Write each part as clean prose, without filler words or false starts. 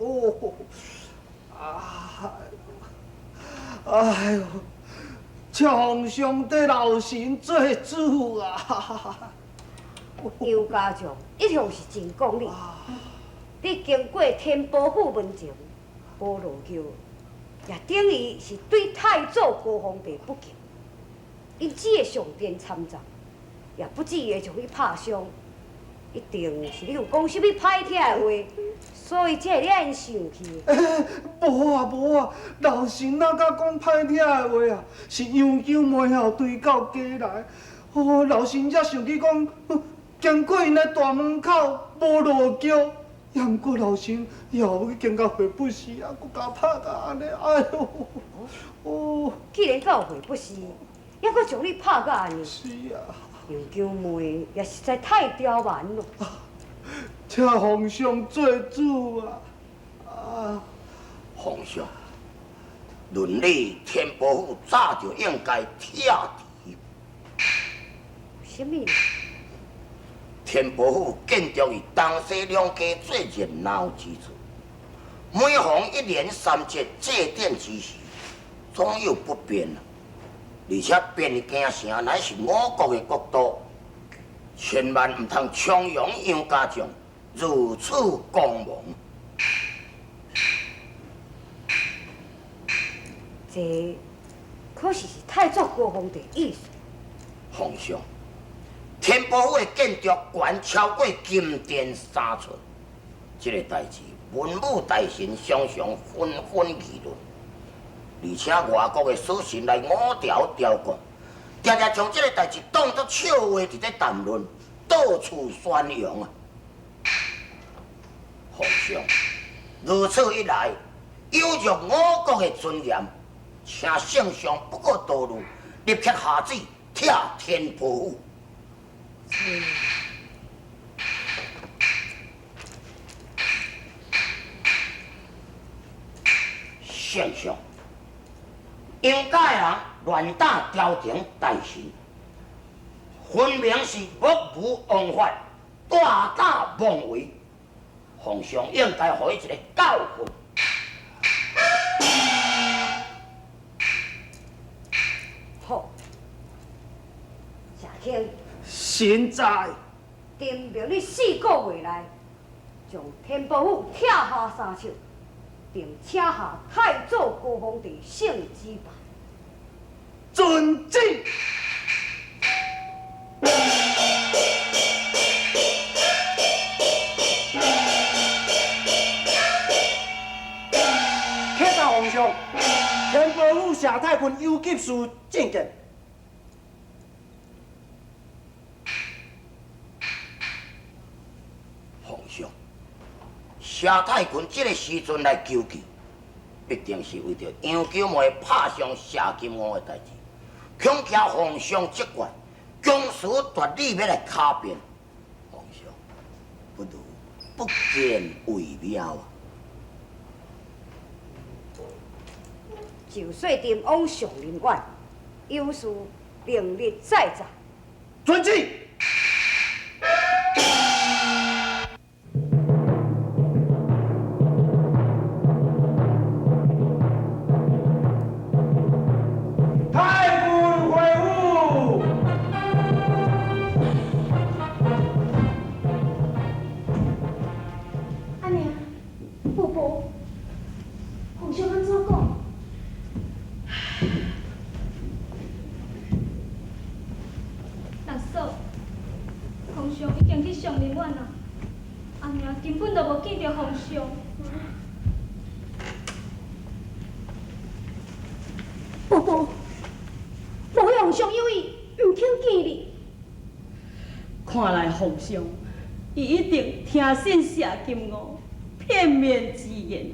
哦，啊，哎呦，请皇上帝老神做主啊！杨家将一向是真讲理，你经过天波府门前无落轿，也等于是对太祖高皇帝不敬。𪜶只会上殿参奏，也不至会将你拍伤。一定是你有讲啥物歹听的话，所以才会惹𪜶生气。欸，无啊无啊，老臣哪敢讲歹听的话啊？是杨九妹后追到家来，哦，老臣才想起讲，经过𪜶的大门口无落轿，也毋过老臣也有去经到回不时啊，阁共拍甲按呢，哎哟，哦。既然到回不时，犹阁将你拍甲按呢？是啊。杨九妹也实在太刁蛮了。请皇上做主啊！啊，皇上，论理天波府早就应该拆除。什么？天波府建筑于东西两家最热闹之处，每逢一年三节祭典之时，总有不便啊。而且汴京城乃是我国的国都，千万毋通张扬杨家将如此光芒。这可是是太祖高皇帝意思。皇上，天波府的建筑悬超过金殿3寸，这个代志文武大臣常常纷纷议论。而且外国的使臣来五朝朝贡，常常将这个代志当作笑话伫咧谈论，到处宣扬啊！皇上，如此一来，有辱我国的尊严，请圣上不顾多虑，立刻下旨拆天波府。圣上。杨家的人乱打朝廷大臣，分明是目无王法，大胆妄为。皇上应该予伊一个教训。好，谢卿。臣在。定明日4个月内，将天波府拆下3尺。并请下太祖高皇帝圣旨吧。遵旨。启奏皇上，天波府谢太君有急事进见。皇上，谢太君这个时阵来求见，必定是为著杨九妹拍伤谢金吾的代志，恐惊皇上责怪，强词夺理欲来卡辩。皇上，不如不见为妙啊！就说朕往上林苑，有事明日再奏。遵旨。太君回府。阿娘，婆婆，皇上按怎讲？六嫂，皇上已经去上林苑啦，阿娘根本就无见著皇上。婆婆，莫非皇上有意毋肯见你？看来皇上，伊一定听信谢金吾片面之言，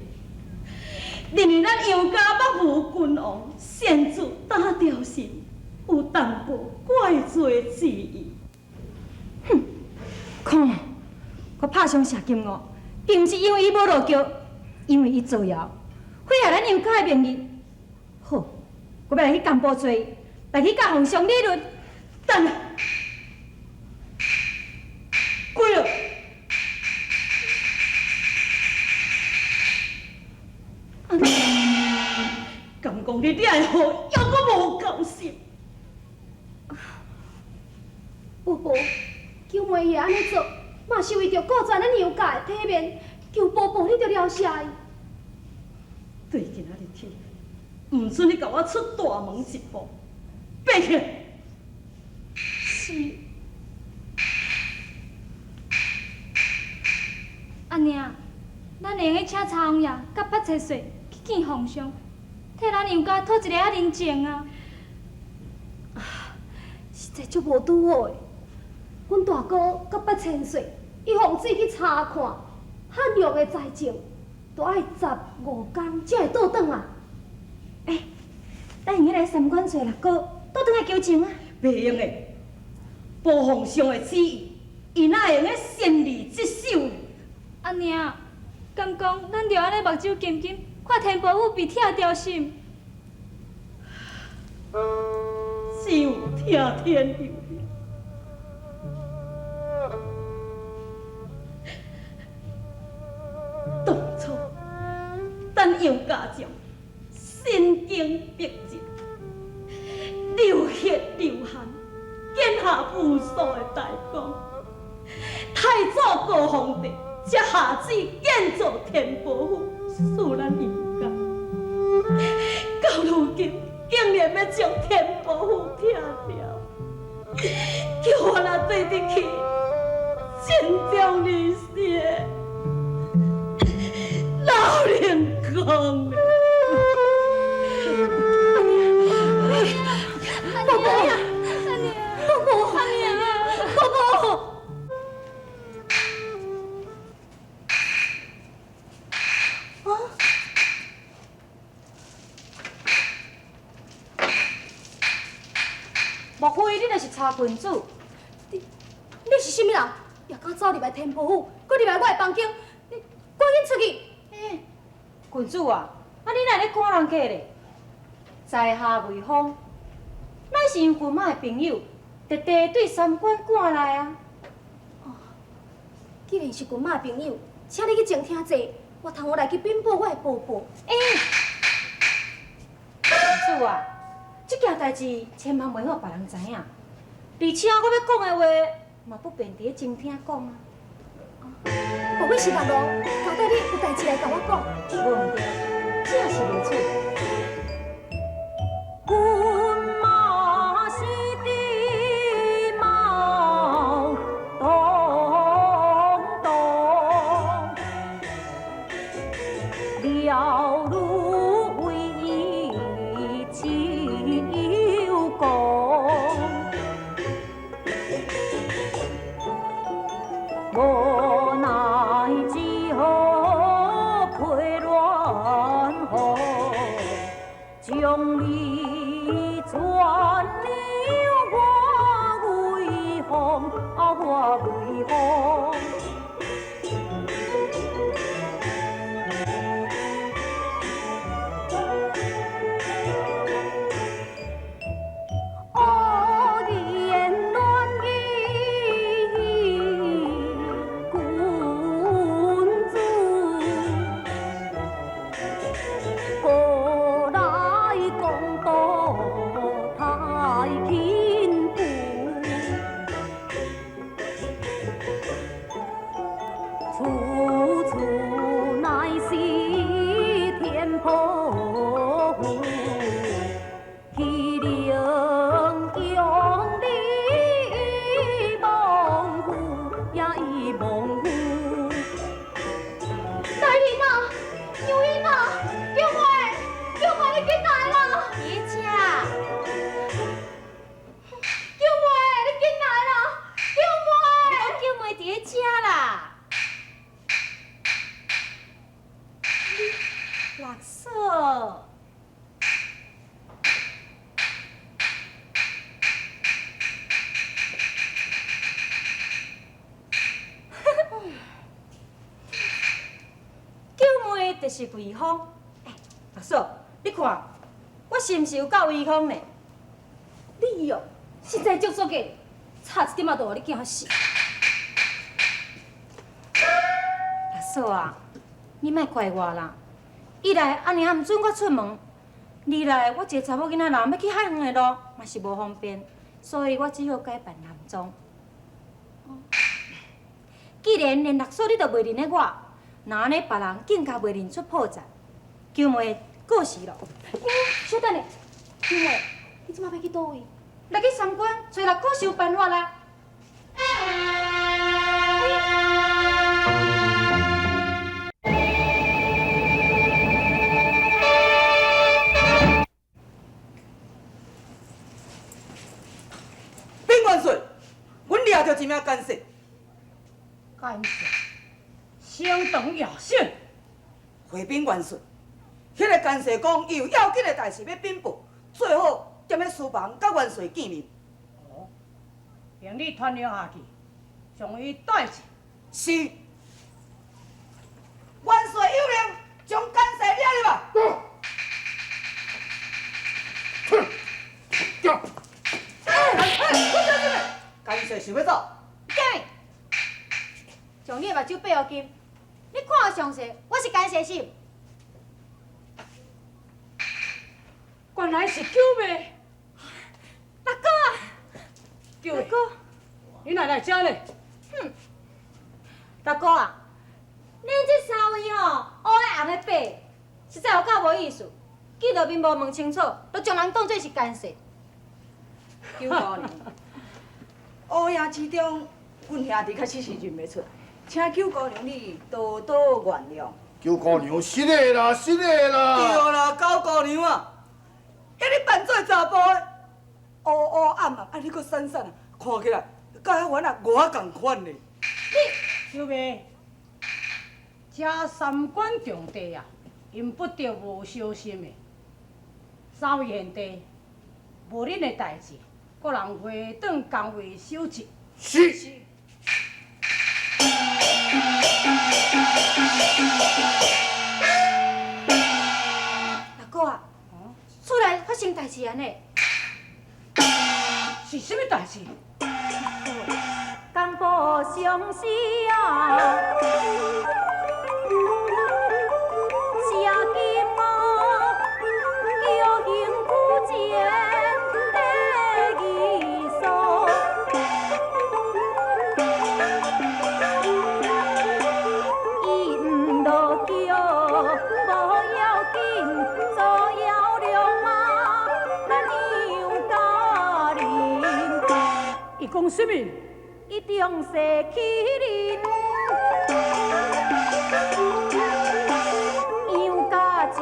认为咱杨家目无君王，擅自打朝臣，有淡薄怪罪之意。哼，看，我拍伤谢金吾，并毋是因为伊无落轿，因为伊造谣，毁害咱杨家的名誉。好，我欲来去江部揣伊，来去佮皇上理论。等下，过了。按呢，敢讲你掠的雨犹阁无够湿？伯伯，求妹伊会按呢做，嘛是为著顾全咱杨家的体面，求伯伯你著饶赦伊。对今仔日起，毋准你共我出大门一步，爬起来。是。阿娘，咱会用得请查王爷佮八千岁去见皇上，替咱杨家讨一个仔人情啊！啊，实在足无拄好的。阮大哥佮八千岁，伊奉旨去查看汉阳的灾情，都爱15工才会倒转啊。欸，咱用得来三馆找六哥，倒转来求情啊！袂用的，无皇上的旨意，伊哪会用得擅离职守？阿娘，敢讲咱就按呢目睭金金，看天宝府被拆掉是？只有听天由命。当初咱杨家将身经百战，流血流汗，建下无数的大功，太祖高皇帝才下旨建造天宝府，赐咱杨家。到如今，竟然欲将天宝府拆掉，叫我哪对得起尽忠而死的老灵公呢？阿娘，阿娘，伯伯，阿娘，伯伯。莫非你就是查郡主？你是啥物人？也敢走入来天宝府，阁入来我的房间？你赶紧出去！欸，郡主啊，啊你哪会咧赶人客咧？在下魏峰，乃是杨郡妈的朋友，特地对三馆赶来啊。哦，既然是郡妈的朋友，请你去前厅坐，我通我来去禀报我的伯伯。欸，郡主啊！这件代志千万袂好别人知影，而且我欲讲的话，嘛不便伫咧前厅讲啊。莫非是六路交代你有代志来共我讲？无毋对，正是如此。郡妈是伫猫东东，了如为亲友讲，无奈只好批乱雨，将你转让我为风，啊我为风。就是魏峰，欸，阿嫂，你看，我是毋是有够威风呢？你哦，实在足足个，差一点仔就予你惊死。阿嫂啊，你莫怪我啦，一來阿娘毋准我出門，二來我一个查某囡仔人欲去遐遠的路嘛是無方便，所以我只好改扮男裝。既然連六嫂你都袂認得我，若按呢別人更加袂認出破綻，九妹過時咯。小等下，九妹，你這馬欲去佗位？來去三關揣六哥想辦法啦。禀元帅，阮掠著一名奸细。奸细，声长野心。回禀元帅，彼个奸细讲，伊有要紧的代志欲禀报，最好踮咧书房佮元帅见面。哦，命你传令下去，将伊带去。是。元帅有令，将奸细掠入来。奸细想欲走。将你的目睭闭予紧，你看详细，我是奸细是？原來是九妹。六哥啊，九妹，你哪來遮呢？哼，六哥啊，恁這三位吼，烏的紅的白的，實在有夠無意思。見著面無問清楚，就將人當做是奸細。九姑娘，烏夜之中，阮兄弟確實是認袂出來，請九姑娘你多多原諒。九姑娘，失禮啦，失禮啦！對啦，九姑娘啊，遐你扮做查埔的，烏烏暗暗，啊你閣閃閃啊，看起來佮彼款啊我仝款咧。你九妹，這三官重地啊，用不著無小心的。三位賢弟，無恁的代誌，各人回轉工位守職。是。六哥啊，厝內發生代誌啊呢？是啥物代誌？江波相思啊，謝金娥叫行古前的義嫂。伊毋落轎，無要緊，做妖龍馬，咱楊家人。伊講啥物？伊中世欺人，楊家將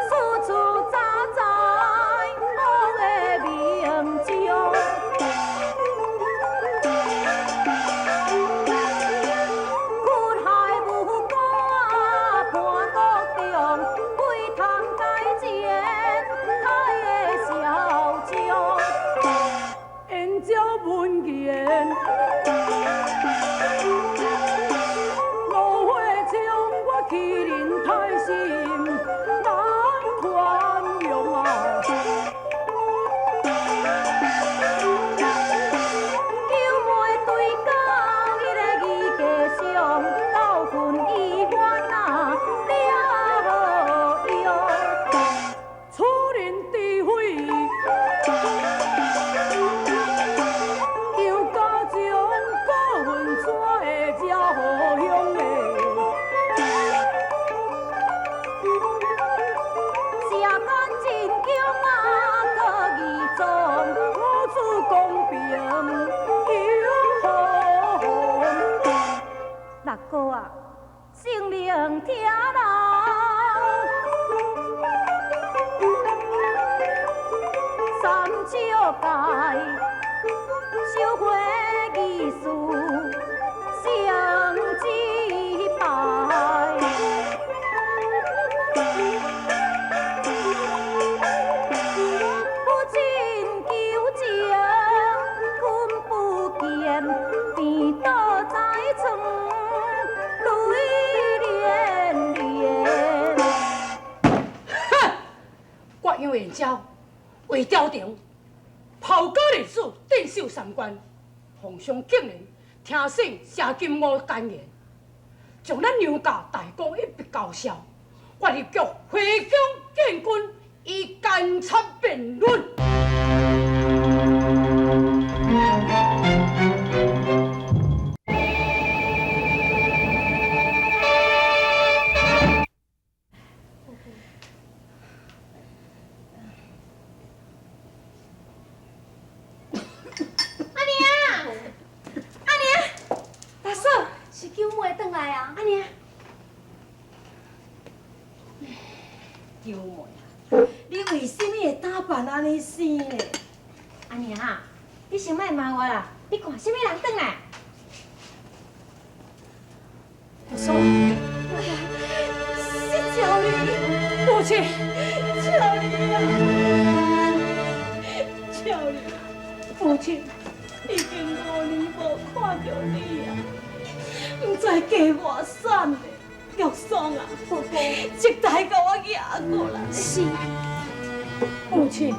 處處查在我的名將。苦海無辜判國中，為通解前太的小將。燕趙文言，芦花枪，我欺人太甚，难宽容啊！九妹對到彼个義家上，教訓伊番啊了好用。楚人智慧，楊家將過問怎會這好鄉的？社干真強啊，閣義壯。母子公平又何妨？六哥啊，性命聽人，三笑界，小花藝術成一敗。不親求情，君不見，病倒在床，淚涟涟。哼！我楊延昭為朝廷炮歌歷史，鎮守三關，皇上竟然聽信謝金吾諫言，將咱楊家大功一筆勾銷，我立局回宫见君，以监察辩论。阿娘，阿娘，大嫂是舅妹转来啊！阿娘，舅妹啊，你为什么会打扮按呢生咧？阿娘，你先莫骂我啦，你看啥物人转来？大嫂，是巧玲，母亲，巧玲啊，巧玲，母亲，已经5年无看著你啊，毋知嫁偌散咧，玉霜啊，婆婆，这代共我举过来。是，母亲。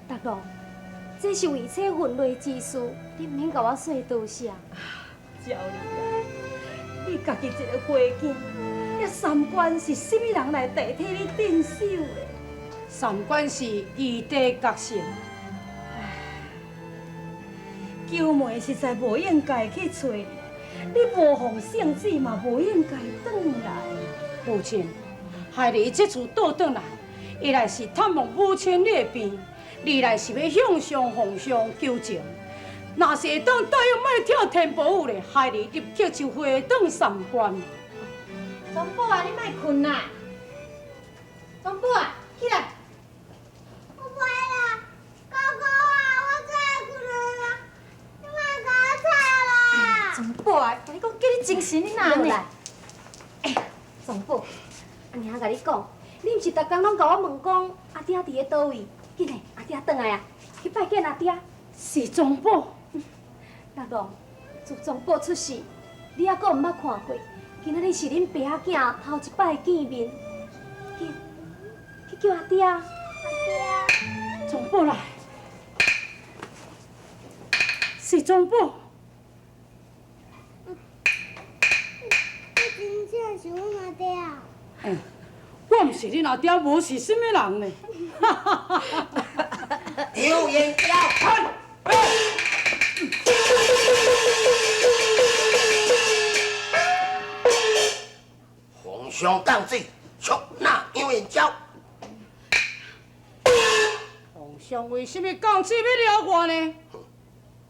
大哥，这是为妻分内之事，你毋免共我说多谢。娇妮啊，你家己一个花囝，遐三关是啥物人来代替你镇守的？三关是二弟角色。舅妹实在无应该去揣你，你无奉圣旨嘛无应该转来。母亲，孩儿这次倒转来，一来是探望母亲你的病，二来是欲向上皇上求情。若是会当答应莫跳天宝府咧，孩儿立刻就回转三关。庄宝啊，你莫困啦！庄宝啊，起来！我不爱啦，哥哥啊，我最爱困啦，你莫共我吵啦！庄宝啊，共你讲，叫你精神，你哪按呢？欸，庄宝，阿娘共你讲，你毋是逐工拢共我问讲阿爹伫咧佗位？紧嘞，阿爹转来啊，去拜见阿爹。是庄宝。六郎，自庄宝出世，你犹阁毋捌看过。今仔日是恁爸仔囝头一摆见面，紧去叫阿爹。阿爹。庄宝来，是庄宝。你真正是阮阿爹啊？嗯，我毋是恁阿爹，无是啥物人呢？杨延昭，皇上降旨，捉拿杨延昭。皇上为什么降旨欲抓我呢？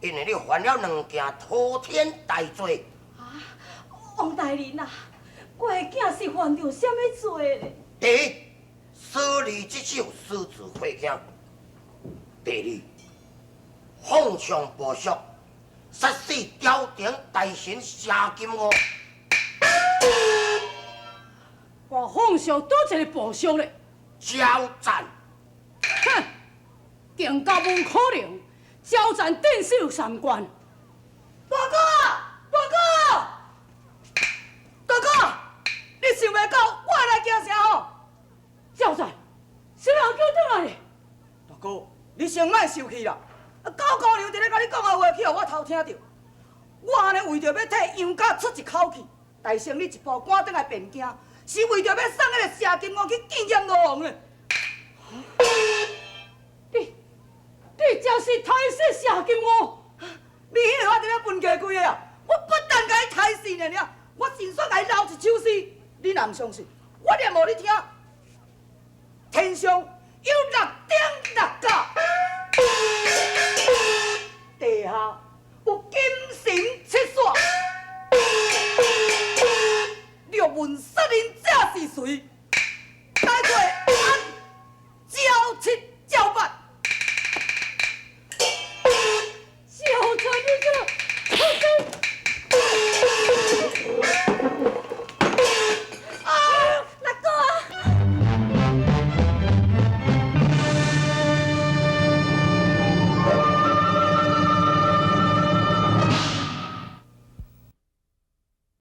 因为你犯了两件滔天大罪。啊，王大人啊，我的囝是犯著啥物罪咧？第一，私利之手，私自回京；第二，放长暴俗，杀死朝廷大臣谢金吾。我奉上佗一个部属咧？焦赞。哼，更加无可能，焦赞镇守三关。大哥，大哥，大哥，你想袂到我会来京城吼？焦赞，啥人叫转来？大哥，你先莫生气啦。高姑娘伫咧共你讲的话，去予我偷听著。我按呢为著欲替杨家出一口气，代先你一步赶转来汴京，是为著欲送彼个谢金吾去见阎罗王咧。你就是刣死谢金吾？你彼个我伫咧分家规个啊！我不但共伊刣死尔尔，我真煞共伊留一首诗。你若毋相信，我念予你听。天上有六顶六甲。